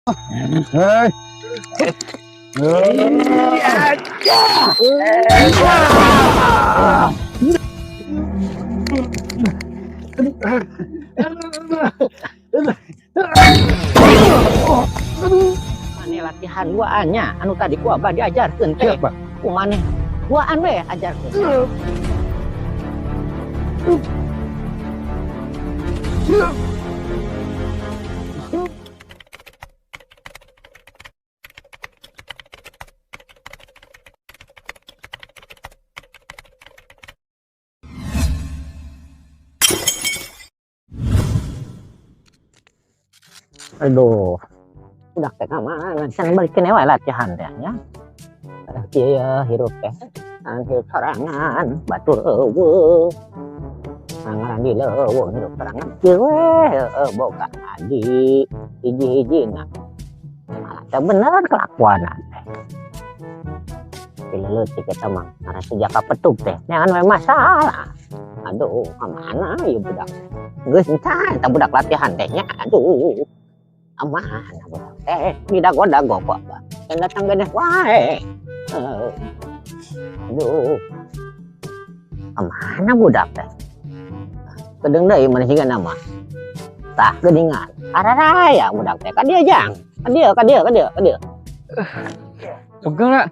Hei. Maneh latihan duaan nya anu tadi ku Abah diajarkeun teh. Siap, Pak. Ku maneh duaan we ajarkeun. Aduh. Udah teh mana can balik keneh wae latihan teh nya. Kieu ya hirup teh. An hirup sorangan, batur euweuh. Ngaran di leuweung hirup sorangan kieu we heueuh boga adi hiji-hijina. Malah teh bener kelakuanna teh. Ti leutik eta mah ngaran si Jaka Petuk teh neangan we masalah. Aduh, ka mana ieu budak? Geus encan eta budak latihan teh nya. Aduh. Mana budak teh didago-dago ku Abah. Can datang geneh wae. Aduh. Mana budak teh? Kedeung deui maneh siga nama. Tah geuningan. Araraya budak teh ka dieu jang. Ka dieu, ka dieu, ka dieu, ka dieu. Pegel lah.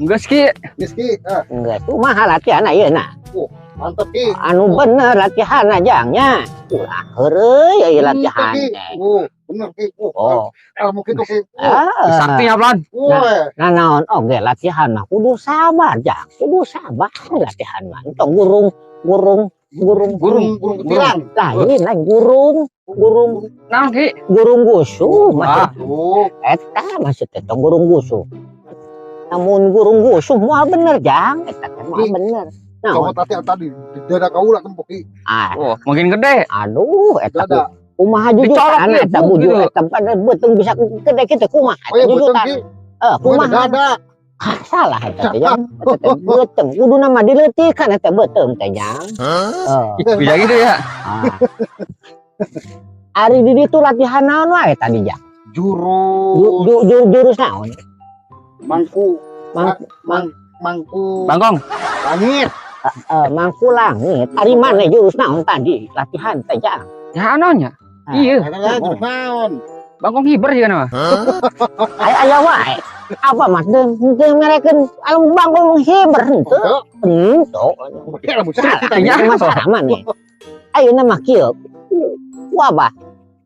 Geus, Ki. Geus, Ki. Ah, Geus kumaha latihan ayeuna? Mantap, Ki. Anu bener latihan jang nya. Ulah heureuy euy latihan Ki. teh. Oh, bener, Ki. Oh, Oh. ilmu kitu, Ki. Oh, Ah. Sakti ya, Plan. wah. Nah, naon oge latihan mah kudu sabar jang, kudu sabar latihan mah. Entong gurung gurung gurung. Burung burung ketilang. Lain lain gurung gurung. Naon, Ki? Gurung gusuh maksud Oh, eta maksud teh tong gurung gusuh. Namun gurung gusuh moal bener jang, eta teh moal bener. Naon? Coba tadi tadi di dada kaula tempok, Ki. Ah, Oh, makin gede. Aduh, eta Dada. kumaha Dicolok jujutan ieu, eta buk, bujur gitu. Eta pada beuteung bisa gede kitu kumaha Oh, eta iya, beuteung, jujutan. Ki. Eh, Bukan kumaha? dada. Ah, salah eta teh jang. Eta teh beuteung kuduna mah dileutikan eta beuteung teh jang. Eh. Ih, bisa gitu ya. Ah. Ari di ditu latihan naon wae tadi jang? Jurus Jurus naon? Mangku. Mang, Mangku Bangkong. langit. Mangku langit. Ari mana jurus naon tadi latihan teh jang? Ya naonnya? Ah. Iya, Ada lah jurus naon? bangkong hiber juga nama. Aya aya wae. Apa mah teu teu merekeun alam bangkong hiber henteu. Henteu. Henteu. Ya, lamun sakit Salah, Ya. masalah maneh. Ayeuna mah kieu. Ku abah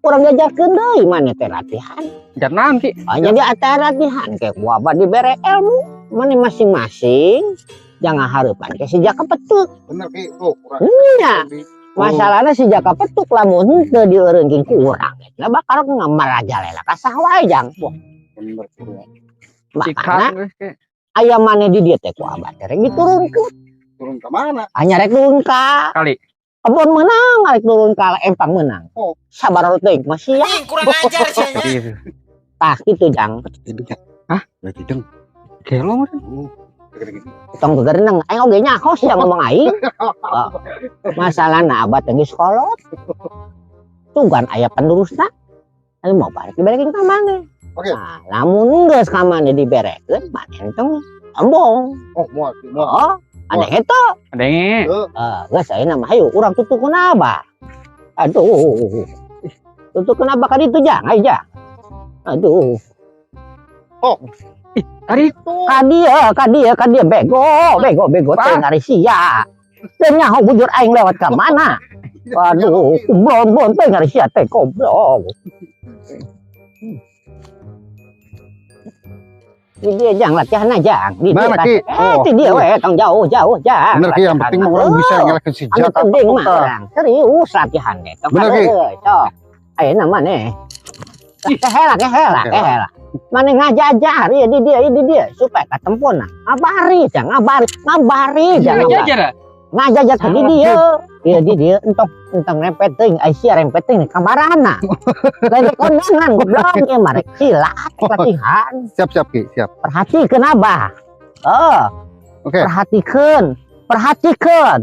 urang diajarkeun deui maneh teh latihan. Jar naon, Ki? Oh, jadi atara latihan ke ku abah dibere ilmu maneh masing-masing. Jangan hareupan ke si Jaka Petuk. Bener, Ki. Tuh, kurang. Nya, masalahna si Jaka Petuk lamun henteu dieureungkeun ku urang. Nah bakal ngamarajalela ka saha wae jang. Bener, Ki. Makana Sikat geus, Ki. aya maneh di dieu teh ku abah teh rek diturunkeun. Turun ke mana? Hanya rek turun ka Kali. Kebon menang, rek turun ka empang menang. Oh. Sabar teuing masih ya. Kurang ajar sia. Gitu. Tah kitu jang. Hah? Berarti deng. Gelo mah. Tong gegereneng aing oge nyaho sia ngomong aing. Oh. Masalahna abah teh geus kolot. Tugan aya penerusna. Aing mau balik diberekeun ka maneh. Oke. Nah, lamun geus ka maneh diberekeun, maneh entong sombong. Oh, moal, Ki, moal. Oh, aneh eta. Adenge. Ah, geus ayeuna mah hayu urang tutukeun abah. Aduh. Tutukeun abah ka ditu jang, hayu jang. Aduh. Tadi Ka dieu, ka dieu, ka dieu bego, bego, bego teh Pak. ngari sia. Teu nyaho bujur aing lewat ka mana. Aduh, blon-blon teh ngari sia teh goblok. Di dia jang latihan jang. Di dia Mana, Ki? latihan. Eh, di dia we tong jauh-jauh jang. Bener, Ki, yang penting mah orang bisa ngelehkeun si Anu Jaka penting Petuk mah tah. orang serius latihan teh. Tong Bener, Ki. kadeuleu, sok. Ayeuna maneh. Kehela, kehela, kehela. Maneh ngajajar ya di dia, di dia supaya katempona. Ngabari jang, ngabari, ngabari jang. Ngabari. ngajajar ya? Ngajajar ke di dia. Iya di dia entong entong rempet teuing, ai sia rempet teuing kamarana. Lain rek kondangan goblok ieu mah rek silat latihan. Siap, siap, Ki, siap. Perhatikeun abah. Oh, Oke. perhatikeun, perhatikeun.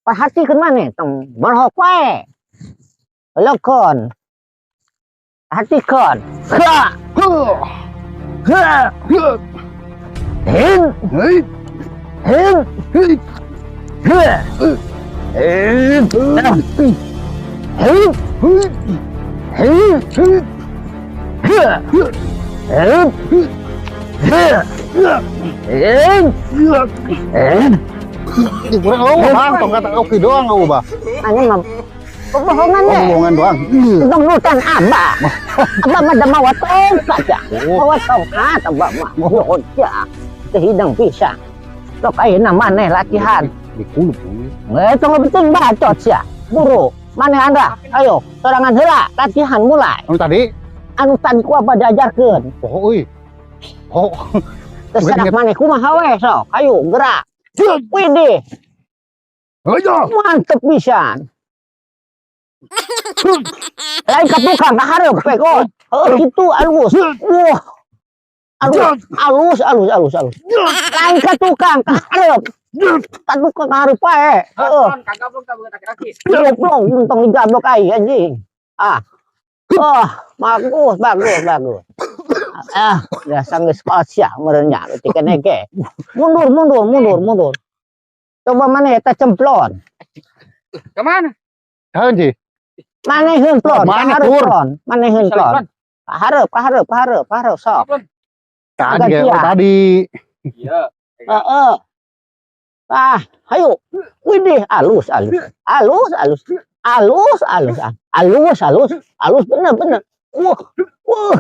Perhatikeun maneh tong berhok wae. Lokon. Perhatikan. Ha. Ha. Hin. Hei. Hin. Hei. Ha. Hin. Hin. Hei. Hin. Hei. Ha. Hin. Ha. Hin. Hin. Ih, kurang oh, bang, tongkat oke doang oh, bah. Anu mah kebohongan Oh, deh. bohongan doang. Dongdutan abah. Abah mah da mawa tongkat ya. Oh. Mawa tongkat abah mah. Oh, ya. Teu hidang pisan. Sok ayeuna maneh latihan. Dikulup. Eh, tunggu penting bacot sia. Buru. Maneh anda? Ayo, sorangan heula, latihan mulai. Anu tadi? Anu tadi ku abah diajarkeun. Oh, euy. Oh. Terserah Ingat. Maneh kumaha we sok. Ayo, gerak. Widih, Ayo. Mantep pisan. Lain ka tukang ka hareup we kok. Heuh kitu alus. Wah. Alus, alus, alus, alus, alus. Lain ka tukang ka hareup. Ka tukang ka hareup wae. Heeh. Kagablok tak bukan kaki. Goblok, untung digablok aing anjing. Ah. Oh, bagus, bagus, bagus. Ah, biasa geus sia meureun nya leutik keneh ge. Mundur, mundur, mundur, mundur. Coba mana eta cemplon. Kemana? Tahan, Ji. Maneh hemplon, Mana, kahareup Pur? Plon. Maneh hemplon. Kahareup, kahareup, kahareup, kahareup sok. Tadi kayak Gantian. Tadi. Iya. Heeh. Ah, ayo. Widih, alus, alus. Alus, alus. Alus, alus, alus, alus, alus bener, bener. Wah, wah.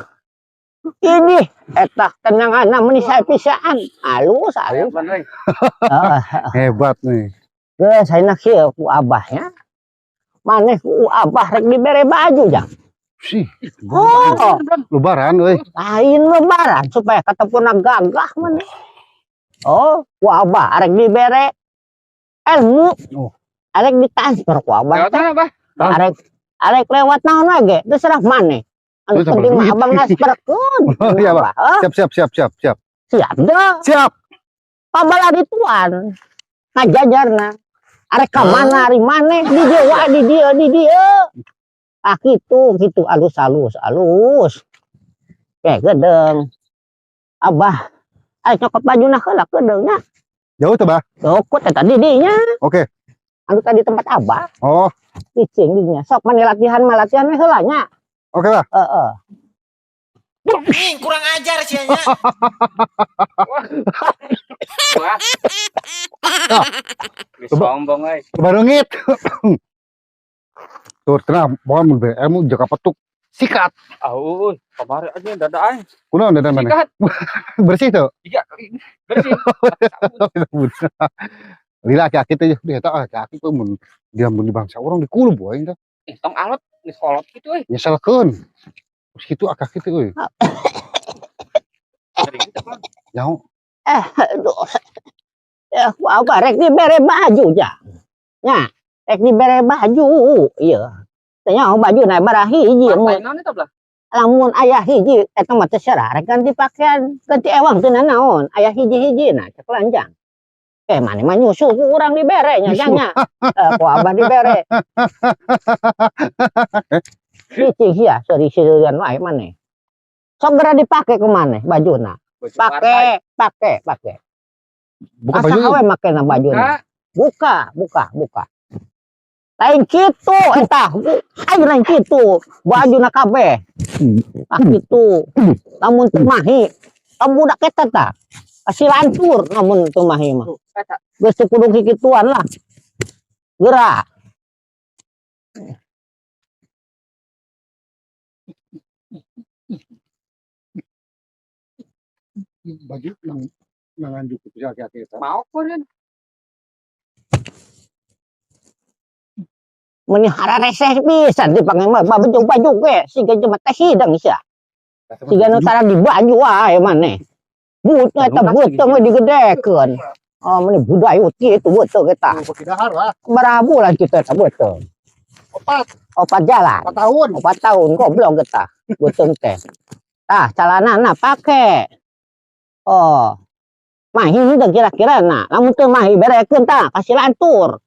Ini eta tenangan meni sae pisan. Alus, alus. Hebat, euy. Heeh. Hebat nih. Geus ayeuna kieu ku abahnya. Maneh ku abah rek dibere baju jang. Sih. Oh, Lebaran euy. Lain lebaran supaya ketepuna gagah maneh. Oh, ku abah arek dibere ilmu. Oh. Arek ditransfer ku abah. Lewat mana, Bah? Arek arek lewat naon lagi, terserah maneh. Anu Terus apa penting mah duit? Abang transferkeun. Oh, iya, Pak. Abah. Siap, siap, siap, siap, siap. Siap deh. Siap. Pabala dituan. Ngajajarna. Arek ka mana ari maneh di dieu wae di dieu di dieu. Ah kitu kitu alus alus alus. Oke, gedeng. Abah, ayo cokot bajuna heula kedeung nya. Jauh tuh, Bah. Cokot eta di dinya. Oke. Anu tadi tempat abah, Oh, cicing di dinya. Sok maneh latihan mah latihan we heula nya. Oke, Bah. Heeh. Ih, kurang ajar sih nya. Wah. Geus sombong euy. Barengit. Tuh, tenang, mohon mun ilmu jaga petuk. Sikat. Ah, euy, kamari aja dada aing. Kunaon dadan mana? Sikat. Bersih tuh. Iya, bersih. Lila aki-aki teh dia eta aki-aki tuh mun dia mun di bangsa urang dikulub aing teh. Ih, tong alot, geus kolot kitu euy. Nyeselkeun. Terus kitu aki-aki teh euy. Sering gitu, Bang. Nyaho. Eh, aduh. Ya, ku abah rek dibere baju ja. Nya, rek dibere baju. Iya. Teh nyaho baju na barang hiji mun Partai naon eta, Blah? Lamun aya hiji eta mah terserah rek ganti pakaian, ganti ewang teu nanaon, aya hiji-hiji nah cek lanjang. Eh, maneh mah nyusul ku urang dibere nya jang nya. Eh, ku abah dibere. Cicing sia seuri-seurian wae maneh. Sok geura dipake ku maneh bajuna. Baju partai. Pake, pake, pake. Buka Asa baju. we makena bajuna. Buka. Buka, buka, buka. Lain kitu eta, aing lain kitu, bajuna kabeh. Ah kitu. Lamun teu mahi, kamu budak eta tah. Kasih lantur lamun teu mahi mah. Tuh, eta. Geus teu kudu kikituan lah. Geura. Baju nang nganjuk ku aki-aki eta. Mau kan? Meni harareseh pisan dipanggil mah baju-baju ge siga jelema teh hidang sia. Siga nu tara di baju wae maneh. But eta beuteung we digedekeun. Oh, meni budayut kitu beuteung eta. Beki dahar lah. Sabaraha bulan kitu eta beuteung? 4. 4 jalan. 4 tahun. 4 tahun goblok eta beuteung teh. Tah, calanana pake. Oh. Mahi henteu kira-kira na. Lamun teu mahi berekeun tah, kasih lantur.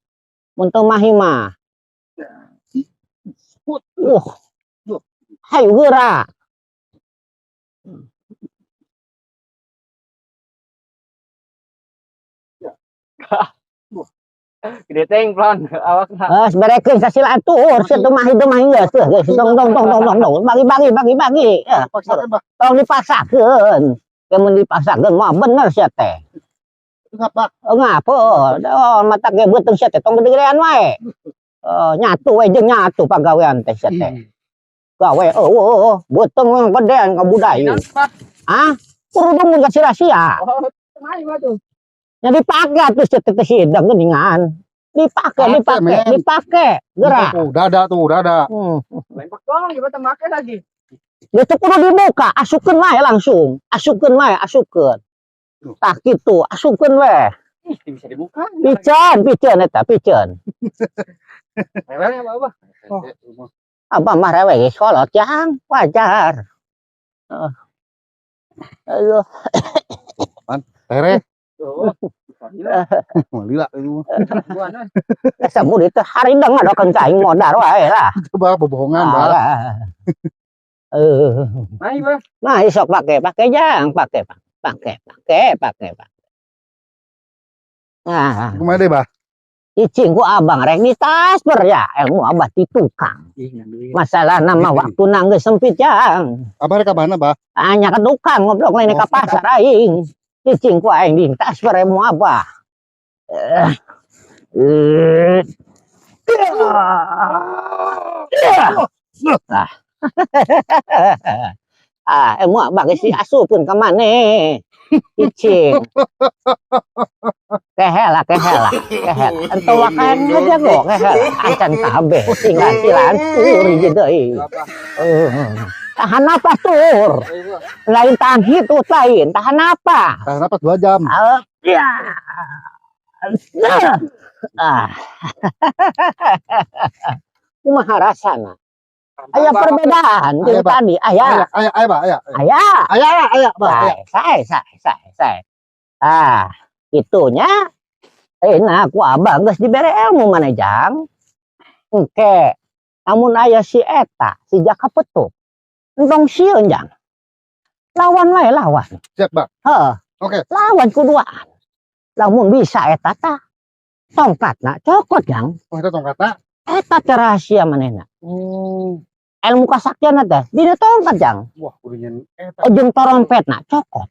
Mun teu mahi mah. Hayu geura. Gede tengklon awakna. Geus berekeun sasila atur, sia teu mah hidup mah geus geus tong tong tong tong tong tong. Bagi bagi bagi bagi. Eh, Paksakeun, Bah. Tong dipaksakeun. Lamun dipaksakeun mah bener sia teh. Ngap, Bah. Ngapa? Oh, mata ge beuteung sia teh tong gede-gedean wae. Oh, nyatu we jeung nyatu pagawean teh sia teh. Gawe eueuh, beuteung gedean ka budayu. Ah, kudu mun ka sia-sia. Oh, main mah tuh. Nya dipake atuh sia teh sidang geuningan. Dipake, Pake, dipake, men. Dipake. Gerak. Tuh, dada tuh, dada. Lempak doang gimana make lagi. Ya teu kudu dibuka, asupkeun wae langsung. Asupkeun wae, asupkeun. Tah kitu, asupkeun we. Ih, bisa dibuka. Piceun, piceun eta, piceun. Rewelnya apa, Abah? Oh. Abah mah rewel geus kolot jang, wajar. Heeh. Aduh, Tere, Tuh. Gila, lila itu. gua nah. asa murid teh haridang ngadokeun ka aing modar wae lah. Coba bobohongan, Bah. Alah. Eh, Main, Bah. Nah, sok pake, pake jang, pake, pake, pake, pake, pake. Nah, Kumaha deh, Bah? Cicing ku abang rek ditasper ya, ilmu abah ti tukang. Ih, ngan duit. Masalah nama waktu geus sempit jang. Abah rek ka mana, Bah? Hanya ke tukang ngobrol lain ke pasar aing. Cicing ku aing ditasper ilmu abah. Eh. Eh. Ah. Ah, ilmu abah geus diasupkeun ka maneh. Cicing. Kehela, kehela, kehela. Ento wakan aja kok, kehela. Acan kabeh, tinggal silan tur hiji deui. Abah. Eh, tahan apa tur? Ayo, Bah. Lain tahan hitut lain, tahan apa? Tahan apa 2 jam? Ah, ya. Ah. Kumaha rasana? Aya perbedaan jeung Aya, Pak. Tadi, aya. Aya, aya, aya, Bah, aya. Aya. Aya, aya, Bah, aya. Sae, sae, sae, sae. Ah, itunya. Nah, ku abah geus dibere ilmu mana jang. Engke. Namun aya si eta, si Jaka Petuk. Entong sieun jang. Lawan wae lawan. Siap, Bah. Heeh. Oke. Lawan kuduaan. Lamun bisa eta tah. Tongkatna cokot jang. Oh, itu tongkatna. Eta teh rahasia manehna. Oh. Ilmu kasaktian teh dina tongkat jang. Wah, kudu nyen eta. Ujung torompetna cokot.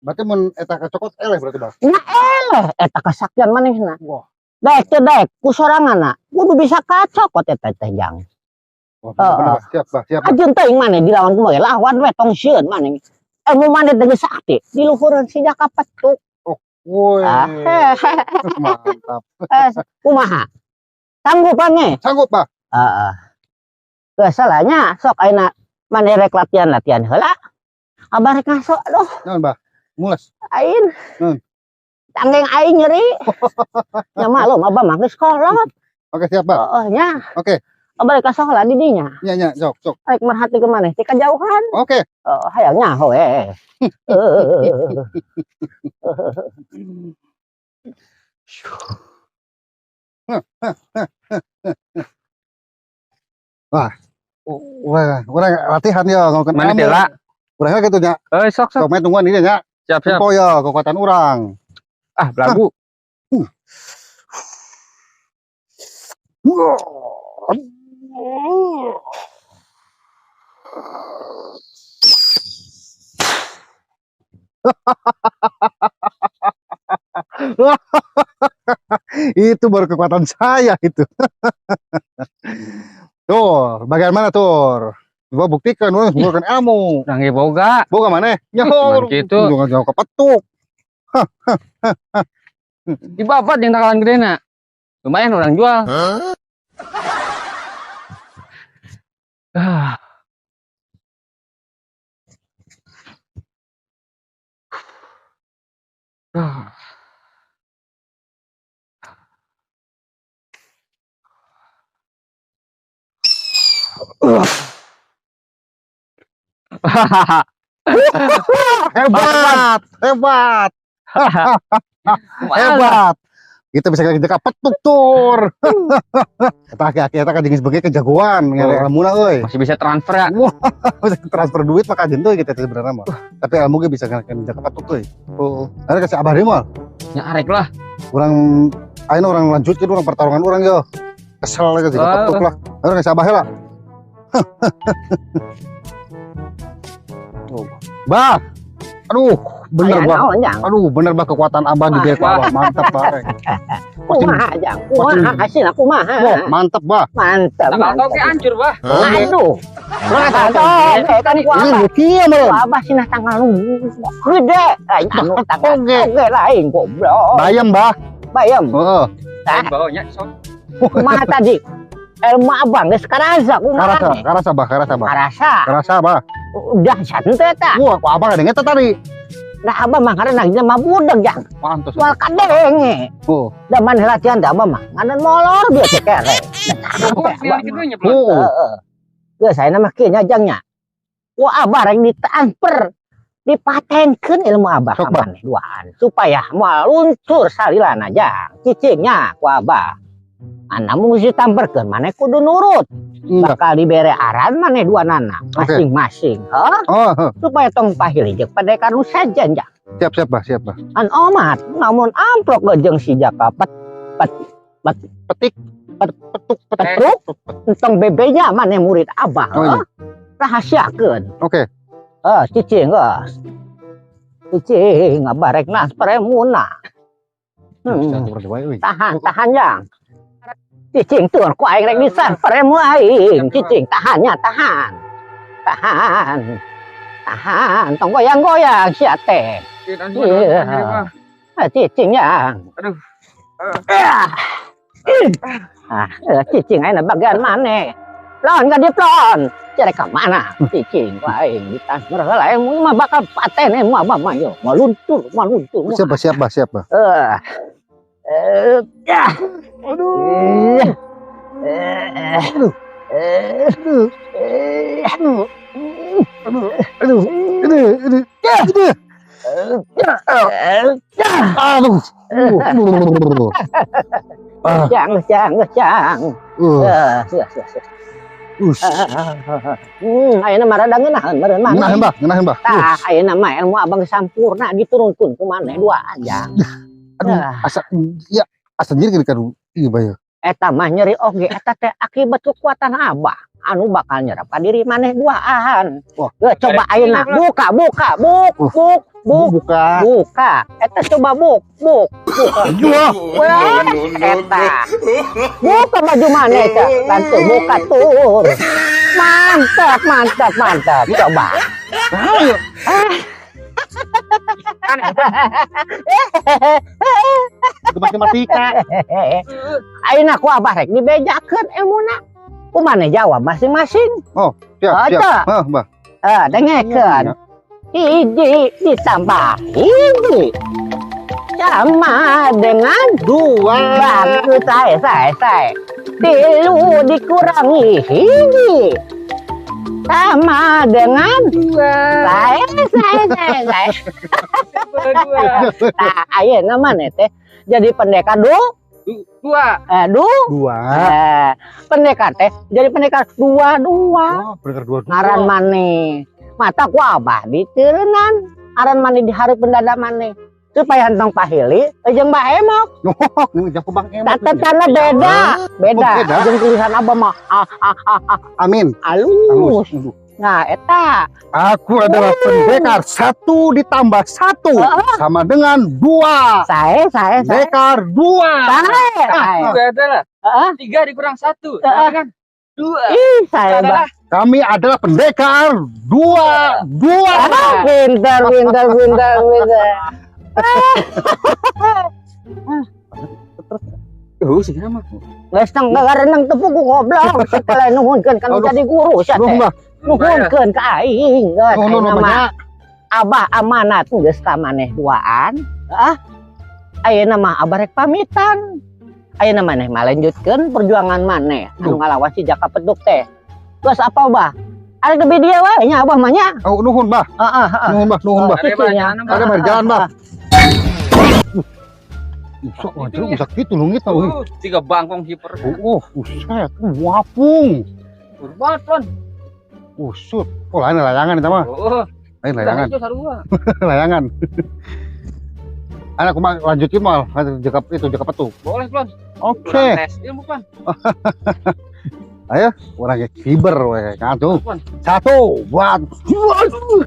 Berarti mun eta kacokot eleh berarti, Bah. Nah eleh eta kasaktian manehna. Wah. Daek teu daek ku soranganna kudu bisa kacokot eta teh jang. Wah, bener, Bah. Siap, Bah, siap, Bah. Ajeun teuing maneh dilawan kumaha lawan we tong sieun maneh. Ilmu maneh teh geus sakti di luhureun si Jaka Petuk. Woi. Ah, Mantap. Eh, kumaha? Sanggup maneh? Sanggup, Bah. Heeh. Salahnya sok ayeuna maneh rek latihan-latihan heula. Abah rek ngaso aduh Naon, Bah? Mules. Aing. Tanggeng aing nyeri. Nya maklum abah mah geus kolot. Oke, siap, Bah. Heeh nya. Oke. Abah rek kasola di dinya. Nya, nya, sok, sok. Rek merhati ke maneh ti kajauhan. Oke. Oh, hayang nyaho eh. Eh. Wah, wah, urang latihan ya ngomongkeun Mana ilmu. teh lah? Urang gitu nya. Eh, sok sok. Sok main tungguan ini nya. Siap, siap. Tempo ya kekuatan urang. Ah, belagu. Itu baru kekuatan saya itu. Tuh, bagian mana tuh? Gua buktikan, gua buktikan ilmu. Urang ge boga. Boga mana? Ya, Cuman gitu. Jangan jauh kepetuk. Dibabat yang takalan gedena. Lumayan urang jual. Ah. Ah. Hebat, hebat, hebat. Kita bisa kayak petuk tur. Eta aki-aki eta kan jeung sebagai kejagoan ngere ilmuna euy. Masih bisa transfer ya. Wah, bisa transfer duit mah kajen tuh kita sebenarnya mah. Tapi ilmu ge bisa ngalahin jaka petuk euy. Oh, Ada kasih abah deui moal. nya arek lah. Urang ayeuna urang lanjutkeun urang pertarungan urang yo. Kesel ka jaka petuk lah. Urang kasih abah heula. Oh. Bah. Aduh, bener Aya bah. naon, Jang? Aduh, bener bah kekuatan abah di ku abah. Mantap bah. Kumaha, Jang? Kumaha hasilna kumaha? Wah, mantep bah. Mantap, Tanggal mantap. toge hancur, bah. Aduh. Tanggal kan ku Ini abah. kieu meureun. Ku abah sinah tanggal nu gede. Lain anu tanggal Toge. toge lain goblok. Bayam bah. Bayam. Heeh. Tah. Bawanya sok. Kumaha tadi? Ilmu abang geus karasa kumaha? Karasa, karasa bah, karasa bah. Karasa. Karasa bah. Udah santai ta. Wah, ku abah kadang eta tadi. Nah abah mah karena mah budak jang. Pantes. Moal kadenge. Oh. Da maneh latihan da abah mah nganan molor bieu teh kere. Oh, Abah gitu mah. nya, Plon. Oh. Heeh. Geus ayeuna mah kieu nya jang nya. Wah abah rek ditransfer dipatenkeun ilmu abah ka Sok, Bah. maneh duaan supaya moal luncur salilana jang. Cicingnya ku abah. Anamun geus ditamperkeun maneh kudu nurut. Enggak. Bakal dibere aran maneh dua nana masing-masing. Heuh, Oh, heuh. supaya tong pahili jeung pendekar nu sajen jang. Siap, siap bah, siap bah. An omat namun amplok ge jeung si Jaka pet pet pet Petik, pet petuk, petuk. petruk entong bebenya maneh murid abah. Oh, iya. Heuh. Rahasiakeun. Oke. Eh, cicing geus. Cicing abah rek transfer emuna. Tahan, tahan jang. Cicing tuh, ku aing rek ditransfer emu aing. Cicing, tahannya, tahan. Tahan. Tahan, tong goyang-goyang sia teh. Iya. Ah, cicing yang. Aduh. Ah. Ah, cicing aing bagian mana? Plon ka di plon. Cari ka mana? Cicing ku aing ditransfer heula emu mah bakal paten emu abah mah yo. Mau luntur, mau luntur. Siap bah, siap bah, siap bah. Eh. Eh, ya. Aduh. Eh. Aduh. Eh. Aduh. Eh. Aduh. Aduh. Aduh. Aduh. Aduh. Aduh. Eh. Aduh. Aduh. Ah. Jang, jang, jang. Eh, sia, sia, sia. Us. Ayeuna mah rada ngeunaheun meureun maneh. Ngeunaheun bah, ngeunaheun bah. Tah, ayeuna mah ilmu abang sampurna diturunkeun ku maneh dua aja. Aduh, Ah. asa ya asa nyeri kan ieu bah ya. Eta mah nyeri oge eta teh akibat kekuatan abah anu bakal nyerap ka diri maneh duaan. Wah. Geus coba ayeuna buka buka buk buk buk Buka. buka. Eta coba buk buk buka. Wah. Wah, eta. Buka baju maneh teh, bantu buka tur. Mantap, mantap, mantap. Coba. Ayo. Itu matematika. Ayeuna ku abah rek dibejakeun ilmuna. Ku maneh jawab masing-masing. Oh, siap, siap. Ada. Hah, bah. Eh, dengekeun. Hiji ditambah hiji sama dengan Dua. Bagus, saya, saya, saya. Tilu dikurangi hiji sama dengan Dua. saya, saya, saya, saya. Dua. Nah, ayeuna maneh teh jadi pendekar du, Dua. Du. Dua. Pendekar teh jadi pendekar dua dua. Oh, pendekar dua dua. Ngaran maneh. Mata ku abah diteureunan. Aran maneh dihareupeun dada maneh. Supaya hentong pahili jeung Mbak Emok. Oh, jeung Bang Emok. Catatanna beda, beda. Oh, beda. Jeung tulisan abah mah a a a a Amin. alus. Halus. Nah, eta. Aku adalah pendekar 1 ditambah 1 sama dengan 2. Sae, sae, sae. Pendekar 2. Sae, sae. Dua adalah Heeh. 3 dikurang 1 sama dengan 2. Ih, sae Adalah Kami adalah pendekar 2 2. Ah, pintar, pintar, pintar, pintar. Sih mah. Geus tong ngareneng teu pugu goblok. Sekali nuhunkeun kan jadi guru sia Nuhun, teh. Bah. Nuhunkeun ka aing geus Nuhun, ayeuna nuhun, mah. Abah amanat geus ka maneh duaan. Ah. Ayeuna mah abah rek pamitan. Ayeuna maneh mah lanjutkeun perjuangan maneh anu ngalawan si Jaka Petuk teh. Geus apa bah? Arek lebih dia wae nya abah mah nya. Oh, nuhun, Bah. Heeh, heeh. Nuhun, Bah, nuhun, Bah. Ada bah, jalan, Bah. Ada bah, jalan, Bah. Usah, anjir, usah kitu leungit euy. Oh, tiga bangkong hiper. Oh, buset, wapung. Banget, Pon. Usut. Oh, lain layangan itu mah. Oh, Lain layangan, itu sarua. Layangan. Anak kumaha lanjutin mal, jaga itu, jaga petuk. Boleh, Pon. Oke. Kurang tes ilmu, Pon. Ayo, orangnya kiber we, ngatuh. Pon. Satu, buat. Waduh.